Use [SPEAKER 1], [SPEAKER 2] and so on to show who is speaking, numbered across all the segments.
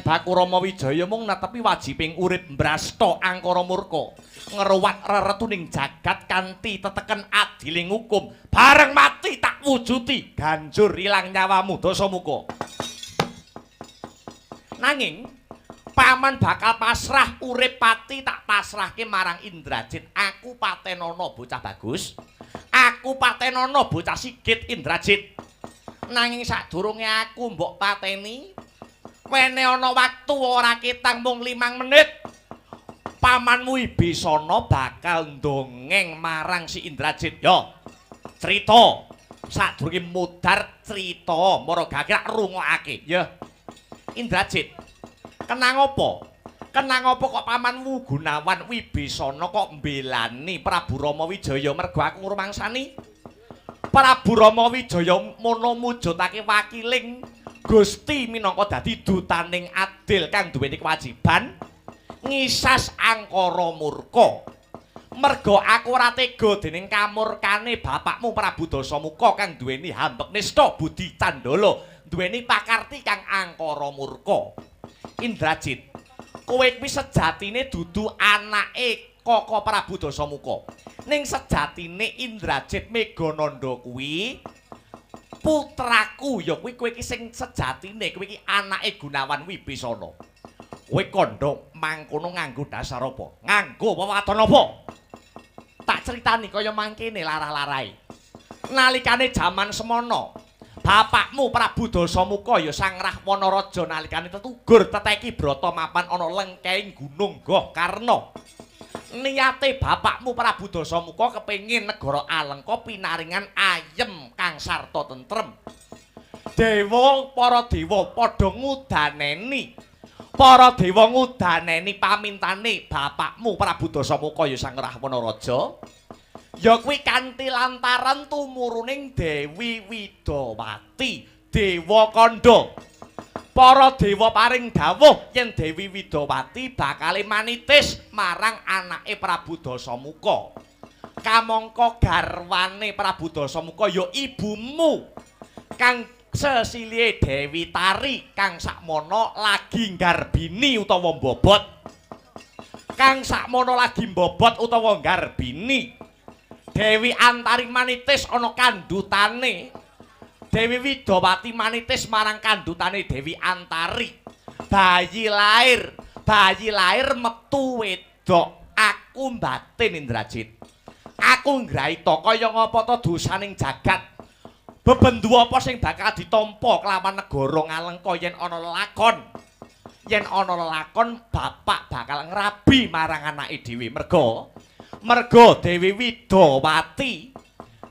[SPEAKER 1] Baku Rama Wijaya mung netepi wajibing urip mbrasta angkara murka, ngruwat reretuning jagat kanthi teteken adiling hukum. Bareng mati tak wujuti, ganjur ilang nyawamu Dasamuka. Nanging paman bakal pasrah urip pati tak pasrahke marang Indrajit. Aku patenono bocah bagus. Aku patenono bocah sigit Indrajit. Nanging sadurunge aku mbok pateni, wene ana waktu ora ketang mung 5 menit. Pamanmu Wibisana bakal ndongeng marang si Indrajit. Yo, crita. Sadurunge mudhar crita, maragake rungokake. Ya. Indrajit. Kenang apa? Kenang apa kok pamanmu Gunawan Wibisana kok mbelani Prabu Rama Wijaya mergo aku ngrumangsani? Prabu Rama Wijaya mono mujudake wakiling Gusti minangka dadi dutaning adil kang duweni kewajiban ngisas angkara murka. Mergo aku ora tega dening kamurkane bapakmu Prabu Dasamuka kang duweni hambek nista budi candala, duweni pakarti kang angkara murka. Indrajit, kowe kuwi sejatine dudu anake Kaka Prabu Dasamuka. Ning sejatine Indrajit Megananda kuwi putraku, ya kuwi kowe iki sing sejatine kowe iki anake Gunawan Wibisana. Kowe kandha mangkono nganggo dasar apa? Nganggo wewaton apa? Tak critani kaya mangkene larah-larahe. Nalikane jaman semono, bapakmu Prabu Dasamuka ya Sang Rahwana Raja nalikane tetugur teteki brata mapan ana lengkehing Gunung Gohkarna. Niate bapakmu Prabu Dasamuka kepengin negara Alengka pinaringan ayem kang sarta tentrem. Dewa para dewa padha ngudaneni. Para dewa ngudaneni pamintane bapakmu Prabu Dasamuka ya Sang Rahwana Raja. Ya kuwi kanthi lantaran tumuruning Dewi Widawati, Dewa Kandha. Para dewa paring dawuh yen Dewi Widawati bakale manitis marang anake Prabu Dasamuka. Kamangka garwane Prabu Dasamuka ya ibumu kang sesilihe Dewi Tari kang sakmono lagi nggarbini utawa mbobot. Kang sakmono lagi mbobot utawa nggarbini. Dewi Antari manitis ana kandhutane. Dewi Widawati manitis marang kandhutane Dewi Antari. Bayi lahir metu wedok. Aku mbatin Indrajit. Aku ngraita kaya ngapa ta dosaning jagat. Bebendu apa sing bakal ditampa kelawan negara Ngalengka yen ana lelakon. Yen ana lelakon bapak bakal ngrabi marang anake dhewe merga merga Dewi Widawati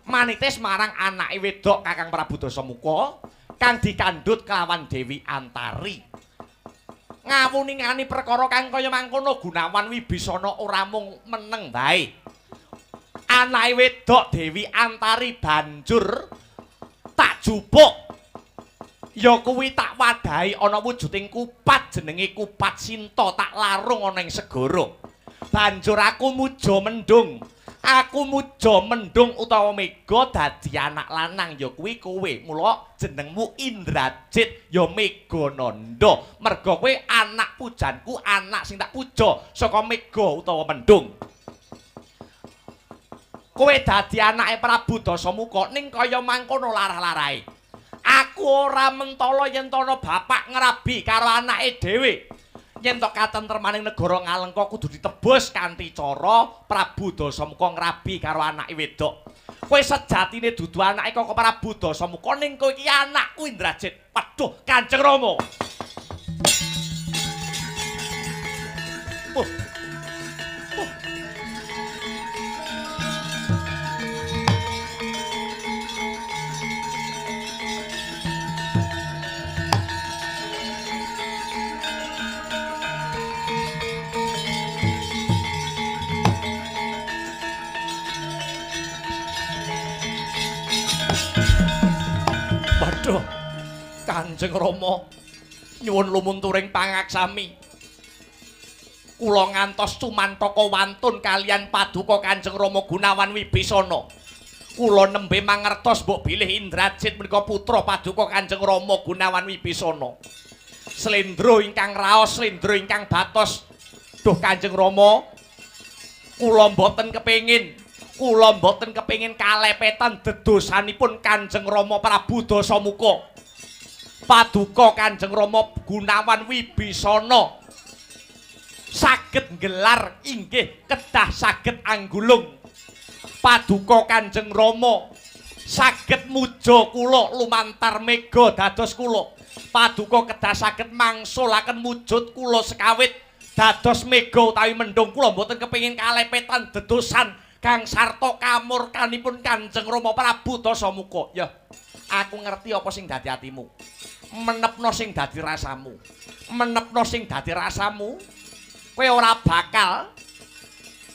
[SPEAKER 1] manitis marang anake wedok Kakang Prabu Dasamuka kang dikandhut kelawan Dewi Antari. Ngawuningani perkara kang kaya mangkono Gunawan Wibisana ora mung meneng wae. Anake wedok Dewi Antari banjur tak jupuk. Ya kuwi tak wadahi ana wujuding kupat jenenge Kupat Sinta tak larung ana ing segara. Banjur aku muja mendung. Aku muja mendung utawa mega dadi anak lanang ya kuwi kowe. Mula jenengmu Indrajit ya Megananda. Merga kowe anak pujanku, anak sing tak puja saka mega utawa mendung. Kowe dadi anake Prabu Dasamuka ning kaya mangkono larah-larahe. Aku ora mentala yen tono bapak ngrabi karo anake dhewe. Yen to katentremaning negara Ngalengka kudu ditebus kanthi cara Prabu Dasamuka ngrabi karo anake wedok. Kowe sejatine dudu anake Kaka Prabu Dasamuka ning kowe iki anakku Indrajit. Waduh, Kanjeng Rama. Oh. Oh. Waduh, Kanjeng Rama nyuwun lumunturing pangaksami. Kula ngantos cumantaka wantun kaliyan paduka Kanjeng Rama Gunawan Wibisana. Kula nembe mangertos mbok bilih Indrajit menika putra paduka Kanjeng Rama Gunawan Wibisana. Slendro ingkang raos, slendro ingkang batos. Duh Kanjeng Rama, kula mboten kepengin, kula mboten kepengin kalepetan dedosanipun Kanjeng Rama Prabu Dasamuka. Paduka Kanjeng Rama Gunawan Wibisana saged nggelar inggih kedah saged anggulung. Paduka Kanjeng Rama saged muja kula lumantar mega dados kula. Paduka kedah saged mangsulaken wujud kula sekawit dados mega utawi mendung. Kula mboten kepengin kalepetan dedosan kang sarta kamurkanipun Kanjeng Rama Prabu Dasamuka. Ya, aku ngerti apa sing dadi atimu. Menepno sing dadi rasamu. Menepno sing dadi rasamu. Kowe ora bakal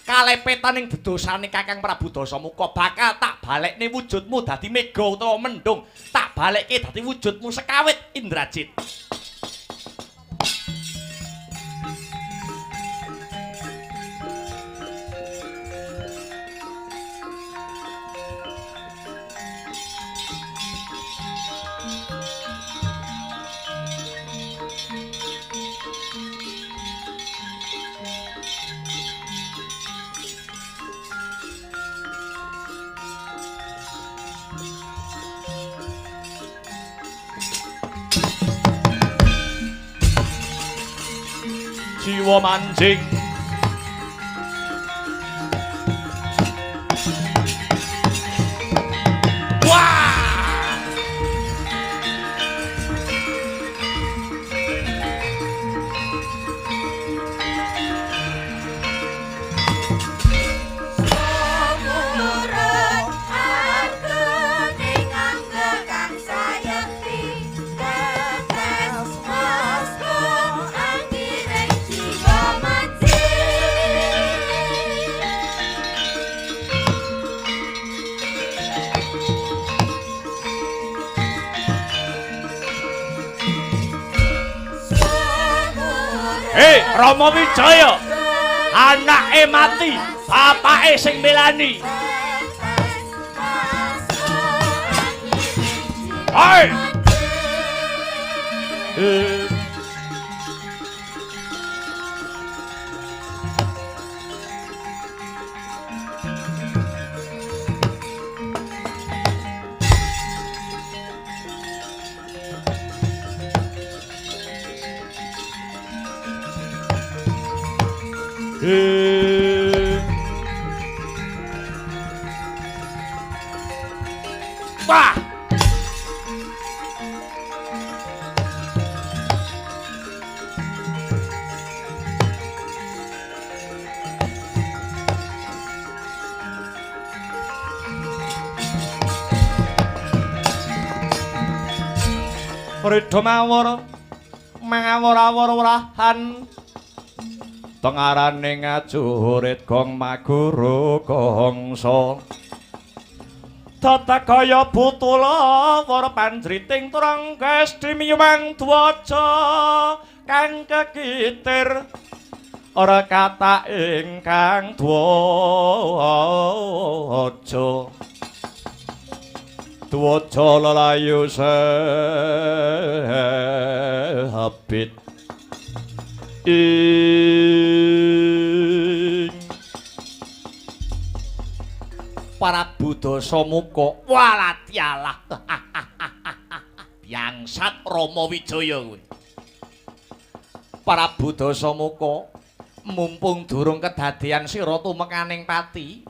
[SPEAKER 1] kalepetan ing dedosane Kakang Prabu Dasamuka. Bakal tak balekne wujudmu dadi mega utawa mendung. Tak balekke dadi wujudmu sekawit Indrajit. Jiwa manjing wah. Hei Rama Wijaya, anake mati, bapake sing melani. Hei. Wah. Ridho mawar mawar-awar wrahan tengarane ngajurit gong maguru gongso tata kaya butula war panjriting trangkes dimiyumang dwaja kang kekitir ora kata ingkang dwaja dwaja lelayu sehabit ing Prabu Dasamuka. Walatialah. Biangsat Rama Wijaya kowe. Prabu Dasamuka, mumpung durung kedadean sira tumekaning pati,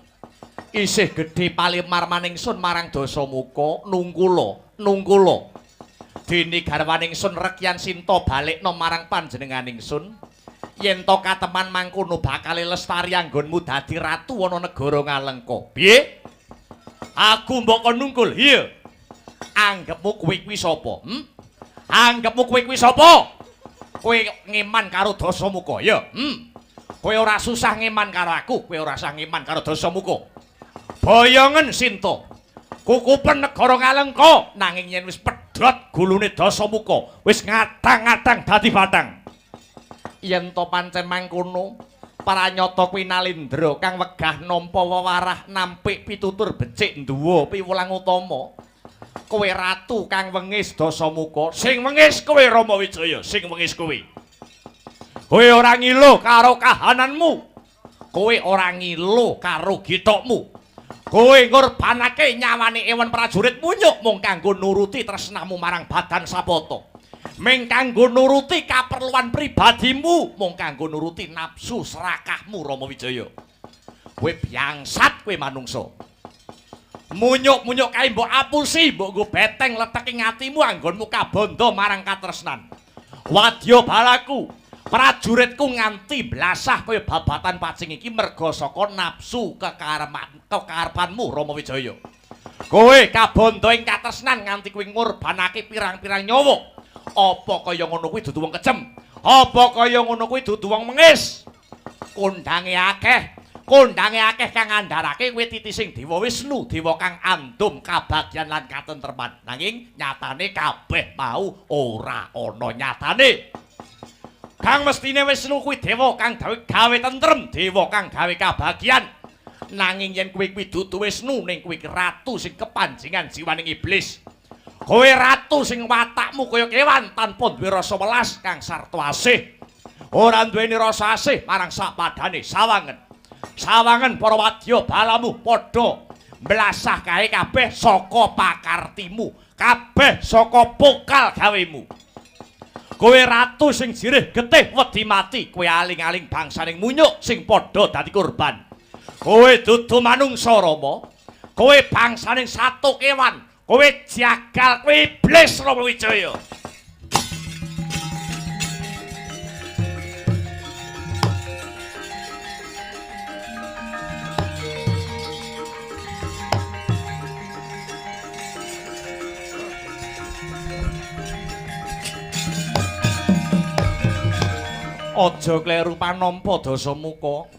[SPEAKER 1] isih gedhe palimar maningsun marang Dasamuka nungkula, nungkula. Dene garwaning sun Rekyan Sinta balekna marang panjenenganing sun. Yen to kateman mangkono bakale lestari anggonmu dadi ratu ana negara Ngalengka. Piye? Aku mbok kon nungkul. Iya. Anggepmu kowe kuwi sapa? Hm? Anggepmu kowe kuwi sapa? Kowe ngeman karo Dasamuka, ya? Hm? Kowe ora susah ngeman karo aku, kowe ora usah ngeman karo Dasamuka. Boyongen Sinta. Kukupen negara Ngalengka nanging yen wis pedhot gulune Dasamuka, wis ngatang-ngatang dadi batang. Yen to pancen mangkono, pranyata kuwi Nalindra kang wegah nampa wewarah nampik pitutur becik nduwa piwulang utama. Kowe ratu kang wengis Dasamuka, sing wengis kowe Rama Wijaya, sing wengis kowe. Kowe ora ngilu karo kahananmu. Kowe ora ngilu karo githokmu. Kowe ngorbanake nyawane ewan prajurit munyuk mung kanggo nuruti tresnamu marang Badan Sapata. Mung kanggo nuruti kaperluan pribadimu, mung kanggo nuruti nafsu serakahmu Rama Wijaya. Kowe biangsat kowe manungsa. Munyuk-munyuk kae mbok apusi, mbok nggo beteng leteki atimu anggonmu kabondo marang katresnan. Wadya balaku, prajuritku nganti blasah kaya babatan pacing iki merga saka nafsu kekarepanmu Rama Wijaya. Kowe kabondo ing katresnan nganti kowe ngorbanake pirang-pirang nyawa. Apa kaya ngono kuwi dudu wong kejem? Apa kaya ngono kuwi dudu wong mengis? Kondange akeh, kondange akeh kang ngandharake kowe titising Dewa Wisnu, dewa kang andum kabagyan lan katentreman. Nanging nyatane kabeh mau ora ana nyatane. Kang mestine Wisnu kuwi dewa kang gawe tentrem, dewa kang gawe kabagyan. Nanging yen kowe kuwi dudu Wisnu, ning kowe ratu sing kepanjingan jiwaning iblis. Kowe ratu sing watakmu kaya kewan tanpa duwe rasa welas kang sarta asih. Ora duweni rasa asih marang sapadane sawangen. Sawangen para wadya balamu padha mblasah kae kabeh saka pakartimu, kabeh saka pokal gawemu. Kowe ratu sing jirih getih wedi mati, kowe aling-aling bangsaning munyuk sing padha dadi korban. Kowe dudu manungsa Rama, kowe bangsaning satu kewan, kowe jagal, kowe iblis Rama Wijaya. Aja kleru panampa Dasamuka.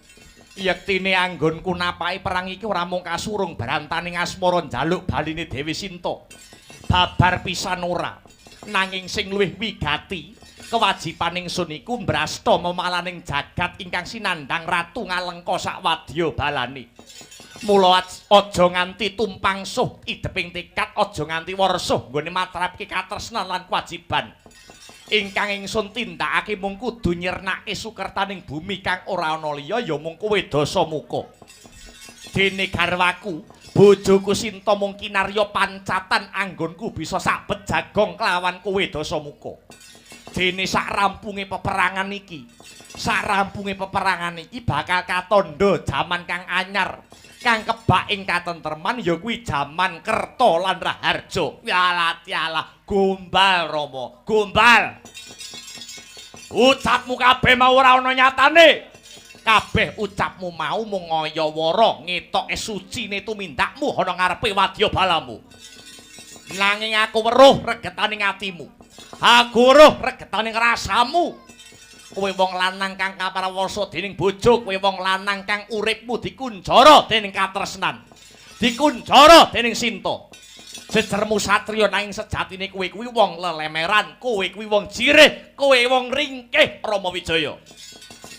[SPEAKER 1] Yektine anggonku napaki perang iki ora mung kasurung brantaning asmara njaluk baline Dewi Sinta. Babar pisan ora. Nanging sing luwih wigati, kewajiban ingsun iku mbrasta memalaning jagat ingkang sinandhang ratu ngalengka sak wadya balane. Mula aja nganti tumpang suh ideping tekad, aja nganti wersuh nggone matrapke katresnan lan kewajiban. Ingkang ingsun tindakake mung kudu nyirnake sukertaning bumi kang ora ana liya ya mung kowe Dasamuka. Dene garwaku, bojoku Sinta mung kinarya pancatan anggonku bisa sabet jagong kelawan kowe Dasamuka. Dene sak rampunge peperangan iki, sak rampunge peperangan iki bakal katandha jaman kang anyar, kang kebak ing katentreman ya kuwi jaman Kerta lan Raharja. Yalah tialah, gombal Rama, gombal. Ucapmu kabeh mau ora ana nyatane. Kabeh ucapmu mau mung ngayawara ngetoke sucine tumindakmu ana ngarepe wadya balamu. Nanging aku weruh regetaning atimu. Aku weruh regetaning rasamu. Kowe wong lanang kang kaparawasa dening bojo, kowe wong lanang kang uripmu dikunjara dening katresnan, dikunjara dening Sinta. Jejermu satriya nanging sejatine kowe kuwi wong lelemeran, kowe kuwi wong jirih, kowe wong ringkih Rama Wijaya.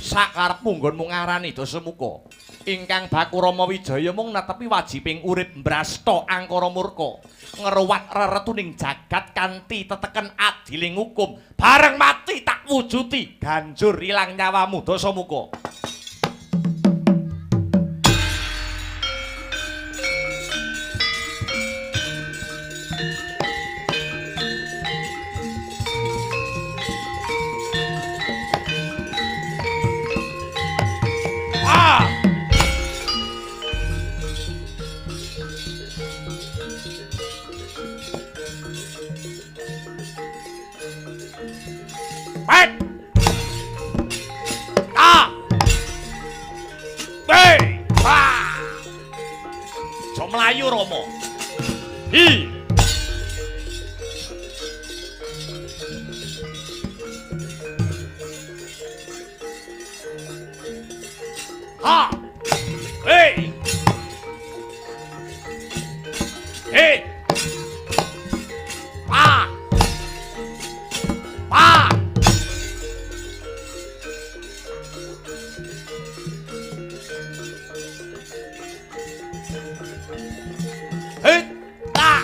[SPEAKER 1] Sakarepmu nggonmu ngarani Dasamuka. Ingkang baku Rama Wijaya mung netepi wajibing urip mbrasta angkara murka, ngruwat reretuning jagat kanthi teteken adiling hukum. Bareng mati tak wujuti, ganjur ilang nyawamu Dasamuka. Mlayu Rama. Hi. Ha. Hei. Hei. Pa. Pa. Hei. Ta.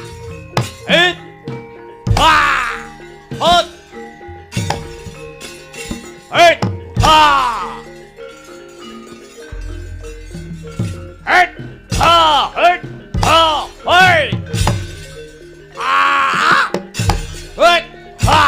[SPEAKER 1] Hei! Ha! Hei! Ha! Hei! Ha! Hei! Ah! Hei! Ha!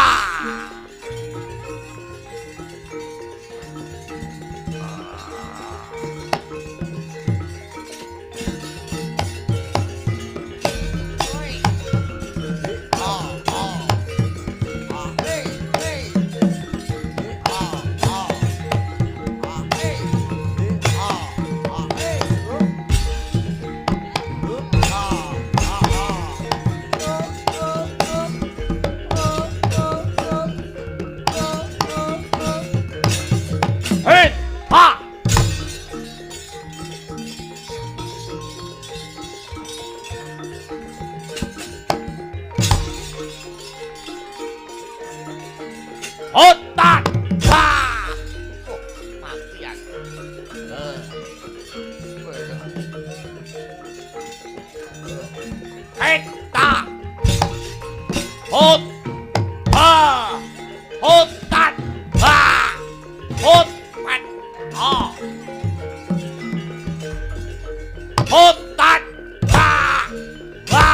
[SPEAKER 1] Hei! Ha! Otak! Ha! Oh, mati aku. Hei! Ta! Hot! Ha! Otak! Ha! Hot! Pat! Ha! Otak! Ha! Ha!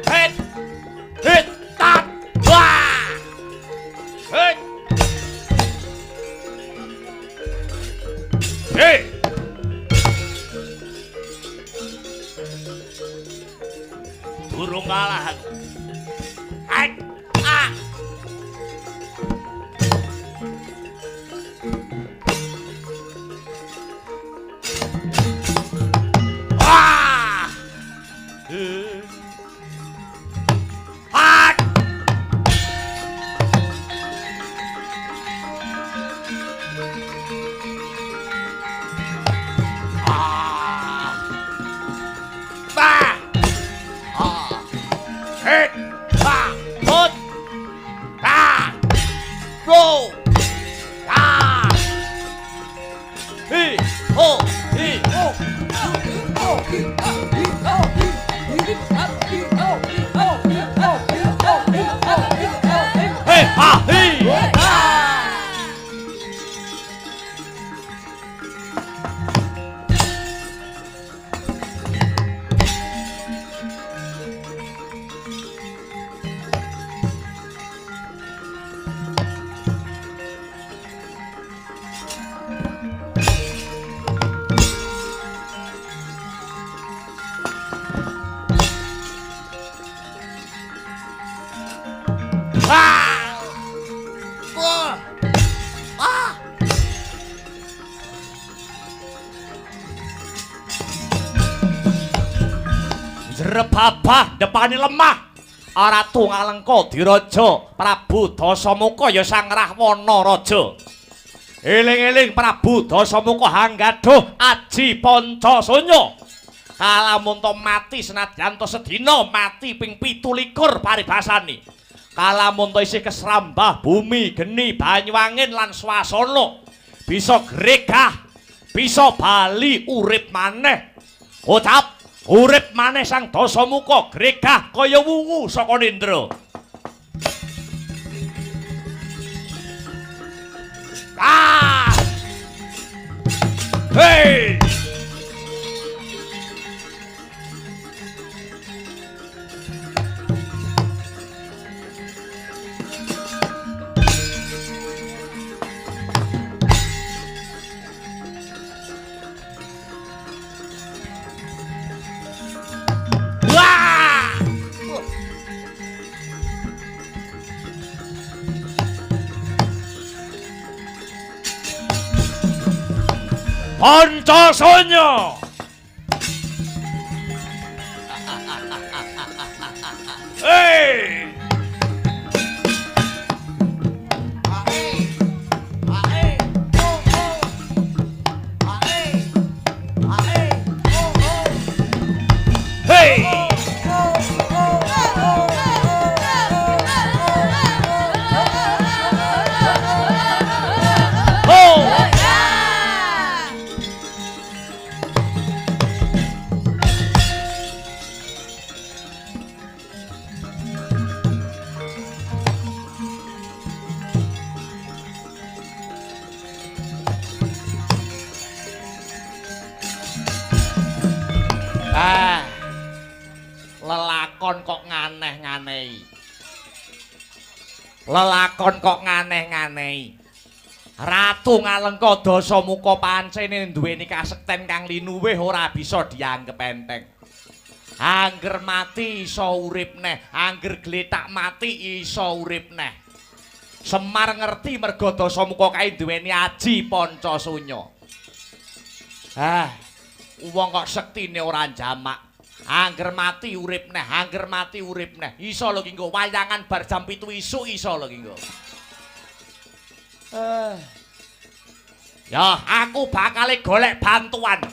[SPEAKER 1] Hit! Hit! Tat! Wah! Hit! Hei! Durung kalah aku. Hit! Ah! Wah! Hat! Ah! Bah! Ah! Hit! Ha! Hut! Ha! Go! Ha! Hi! Ho! Hi! Ho! Hei! Ha! Hi! Ah! Wah! Ah! Jrebabah depane lemah. Ratu Ngalengka Diraja Prabu Dasamuka ya Sang Rahwana Raja. Eling-eling Prabu Dasamuka hanggaduh aji Pancasanya. Kalamun to mati senadyan to sedina mati ping 27 paribasane. Kalamun to isih kesrambah bumi, geni, banyu angin lan swasana. Bisa gregah, bisa bali urip maneh. Ucap urip maneh Sang Dasamuka gregah kaya wungu saka nindra. Ah! Hei! Wah! Pancasanya. Hei! Hei! Ho! Lelakon kok nganeh-nganehi. Lelakon kok nganeh-nganehi. Ratu Ngalengka Dasamuka pancene duweni kasekten kang linuwih ora bisa dianggep enteng. Angger mati iso urip neh, angger gletak mati iso urip neh. Semar ngerti merga Dasamuka kae duweni aji Pancasunya. Ah, wong kok sektine ora jamak. Angger mati urip neh, angger mati urip neh. Iso lho ki nggo wayangan bar jam 7 isuk iso lho ki nggo. Ya, aku bakal golek bantuan.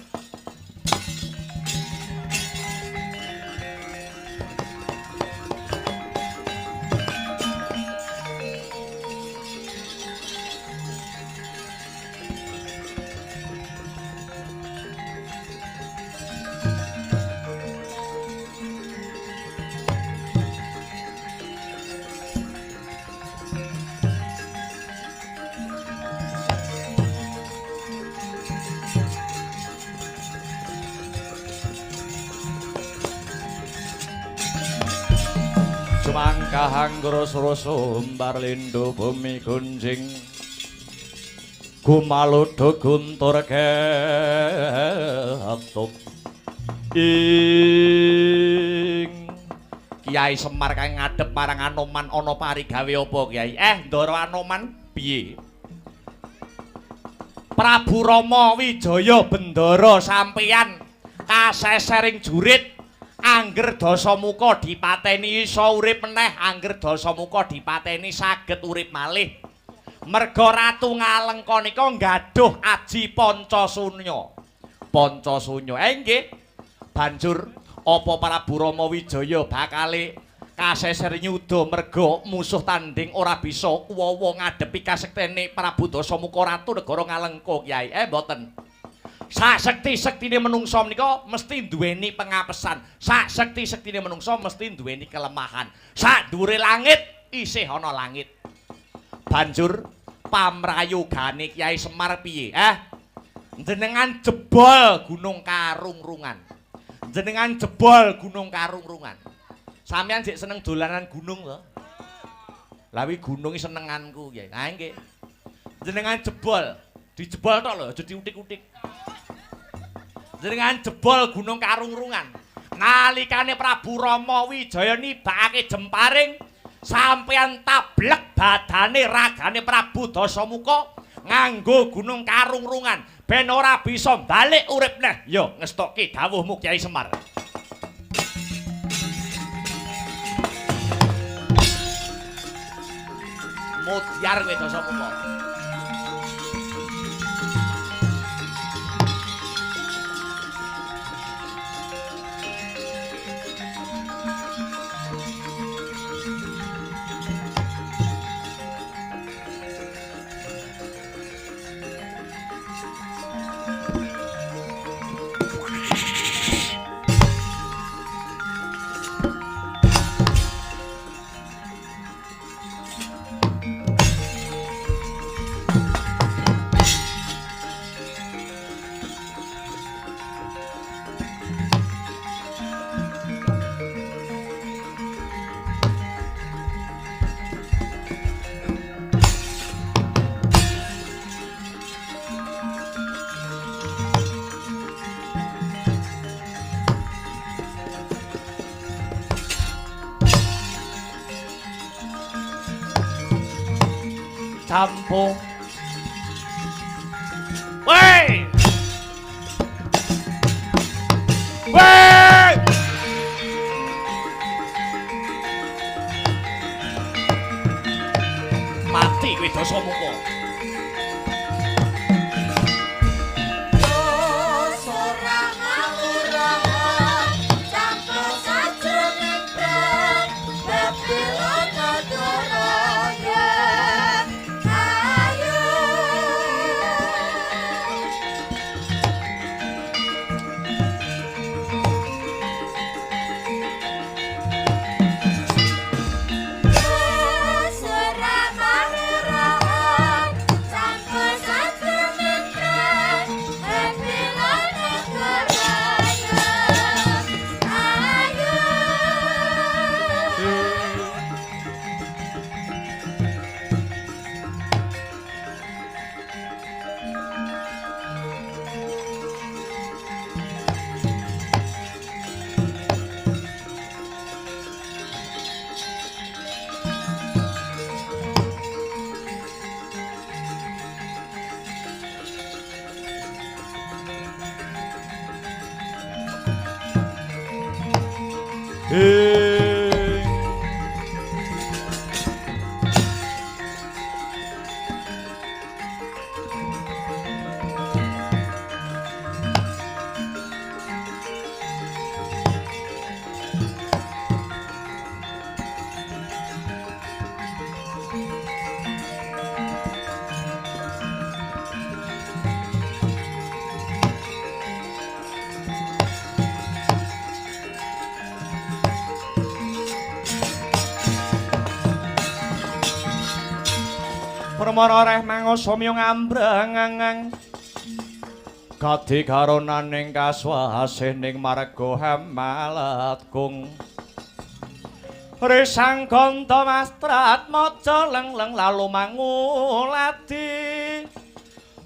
[SPEAKER 2] Sumangkah anggara lindu bumi gunjing gumaludha guntur ketuk ing.
[SPEAKER 1] Kiai Semar kang ngadhep marang Anoman ana parigawe apa Kiai? Ndara Anoman piye? Prabu Rama Wijaya Bendara sampeyan kasesering jurit. Angger Dasamuka dipateni iso urip meneh, angger Dasamuka dipateni saged urip malih. Merga Ratu Ngalengka nika nggaduh aji Pancasunya. Pancasunya. Nggih. Banjur apa Prabu Rama Wijaya bakale kaseser nyuda merga musuh tanding ora bisa kuwawa ngadepi kasektene Prabu Dasamuka Ratu negara Ngalengka Kyai? Mboten. Sak sekti-sektine menungsa menika mesti duweni pengapesan. Sak sekti-sektine menungsa mesti duweni kelemahan. Sak dhuwure langit isih ana langit. Banjur pamrayogane Kyai Semar piye? Jenengan jebol Gunung Karungrungan. Jenengan jebol Gunung Karungrungan. Sampeyan jek seneng dolanan gunung to? Lah wi gunung iki senenganku, Kyai. Ha nggih. Jenengan jebol, dijebol tok lho, aja diutik-utik. Jenengan jebol Gunung Karungrungan. Nalikane Prabu Rama Wijaya nibakake jemparing, sampeyan tablek badane ragane Prabu Dasamuka nganggo Gunung Karungrungan ben ora bisa balik urip neh. Yo ngestokke dawuhmu Kyai Semar. Mudyar kowe Dasamuka. Campung. Woi! Woi! Mati kowe Dasamuka.
[SPEAKER 3] Surah Mahrah.
[SPEAKER 2] Ing Permara reh mangosomyo ngambrang kadi karonaning kaswasih ning marga hamalat kung Risang ganta mastrat maca lengleng lalu manguladi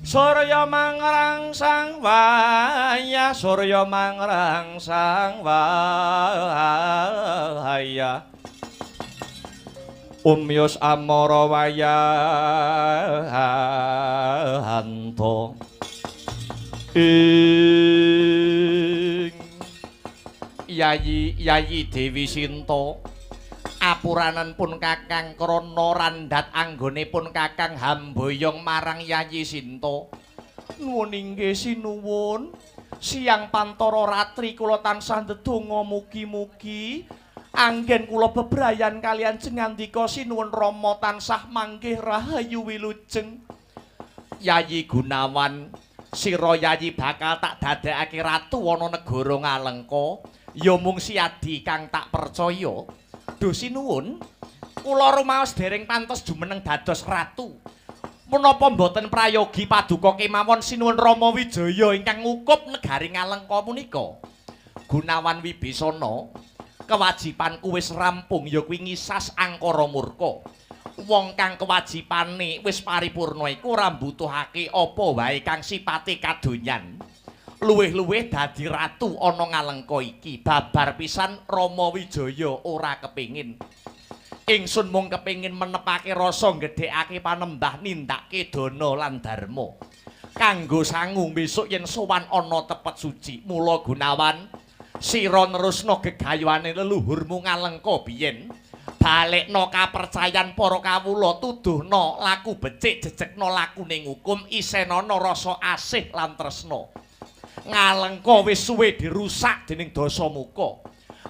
[SPEAKER 2] Surya mangrangsang wayah surya mangrangsang wayah Umyus amara wayahanto ing
[SPEAKER 1] Yayi Yayi Dewi Sinta apuranen pun Kakang krana randhat anggonipun Kakang hamboyong marang Yayi Sinta. Nuwun inggih sinuwun. Siang pantara ratri kula tansah ndedonga mugi-mugi anggen kula bebrayan kaliyan jengandika sinuwun Rama tansah manggih rahayu wilujeng. Yayi Gunawan, sira Yayi bakal tak dadekake ratu ana negara Ngalengka. Ya mung siadi kang tak percaya. Duh sinuwun, kula rumaos dereng pantes jumeneng dados ratu. Menapa mboten prayogi paduka kemawon sinuwun Rama Wijaya ingkang ngukup negari Ngalengka punika? Gunawan Wibisana, kewajibanku wis rampung ya kuwi ngisas angkara murka. Wong kang kewajibane wis paripurna iku ora mbutuhake apa wae kang sipate kadonyan. Luwih-luwih dadi ratu ana Ngalengka iki babar pisan Rama Wijaya ora kepingin. Ingsun mung kepingin menepake rasa nggedhekake panembah nindakake dana lan dharma. Kanggo sangu besok yen sowan ana tepet suci. Mula Gunawan, sira nerusna gegayuhane leluhurmu Ngalengka biyen. Balekna kapercayan para kawula, tuduhna laku becik, jejegna lakune ngukum, isenana rasa asih lan tresna. Ngalengka wis suwe dirusak dening Dasamuka.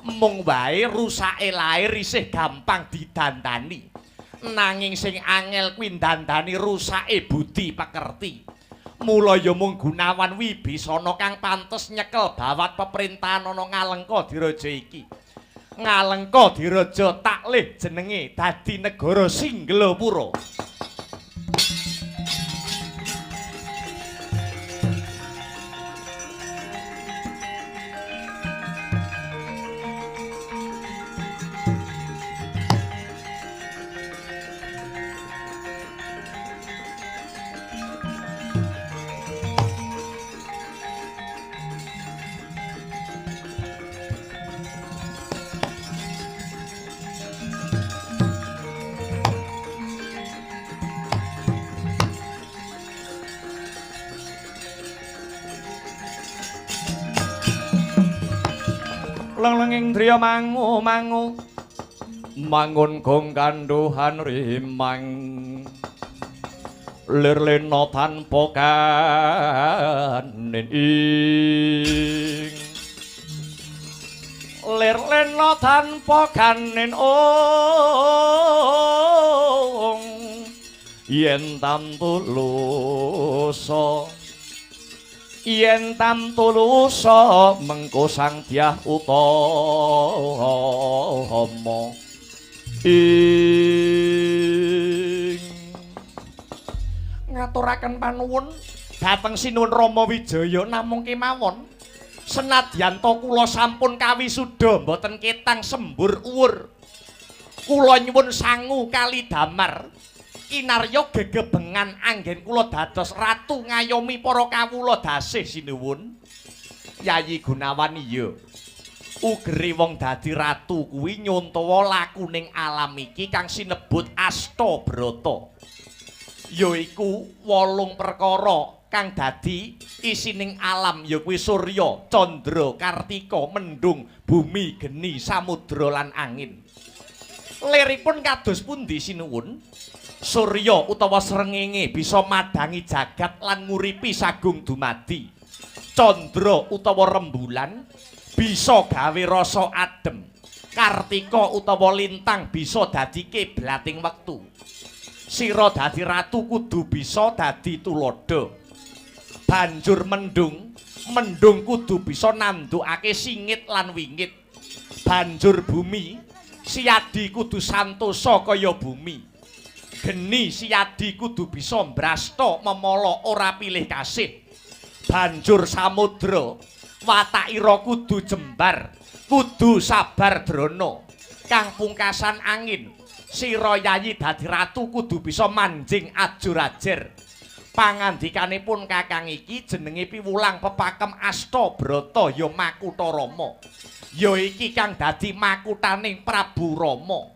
[SPEAKER 1] Mung wae rusake lair isih gampang didandani. Nanging sing angel kuwi ndandani rusake budi pekerti. Mula ya mung Gunawan Wibisana kang pantes nyekel bawat peperintahan ana Ngalengka Diraja iki. Ngalengka Diraja taklih jenenge dadi negara Singgelapura.
[SPEAKER 2] Leng-lenging driya mangu mangu mangun gong kandhuhan rimang lir lena tanpa kanin ing lir lena tanpa kanin ong yen tamtulusa yen tamtulusa mengko sang dyah utama ing
[SPEAKER 1] ngaturaken panuwun dhateng Sinuwun Rama Wijaya namung kemawon senadyan ta kula sampun kawisuda mboten ketang sembur uwur. Kula nyuwun sangu kali damar kinarya gegebengan anggen kula dados ratu ngayomi para kawula dasih sinuwun. Yayi Gunawan iya. Ugere wong dadi ratu kuwi nyontowa lakuning alam iki kang sinebut Astabrata. Yaiku 8 perkara kang dadi isining alam ya kuwi surya, candra, kartika, mendung, bumi, geni, samudra lan angin. Liripun kados pundi sinuwun? Surya utawa srengenge bisa madhangi jagat lan nguripi sagung dumadi. Candra utawa rembulan bisa gawe rasa adem. Kartika utawa lintang bisa dadi kiblating wektu. Sira dadi ratu kudu bisa dadi tuladha. Banjur mendung, mendung kudu bisa nandukake singit lan wingit. Banjur bumi, siyadi kudu santosa kaya bumi. Geni siyadi kudu bisa mbrasta memala ora pilih kasih. Banjur samudra, watakira kudu jembar, kudu sabar drana. Kang pungkasan angin, sira yayi dadi ratu kudu bisa manjing ajur-ajer. Pangandikanipun kakang iki jenenge piwulang pepakem asta brata ya makutha Rama. Ya iki kang dadi makutaning Prabu Rama.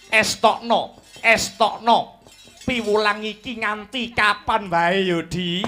[SPEAKER 1] Estokno, estokno piwulang iki nganti kapan wae ya, Di?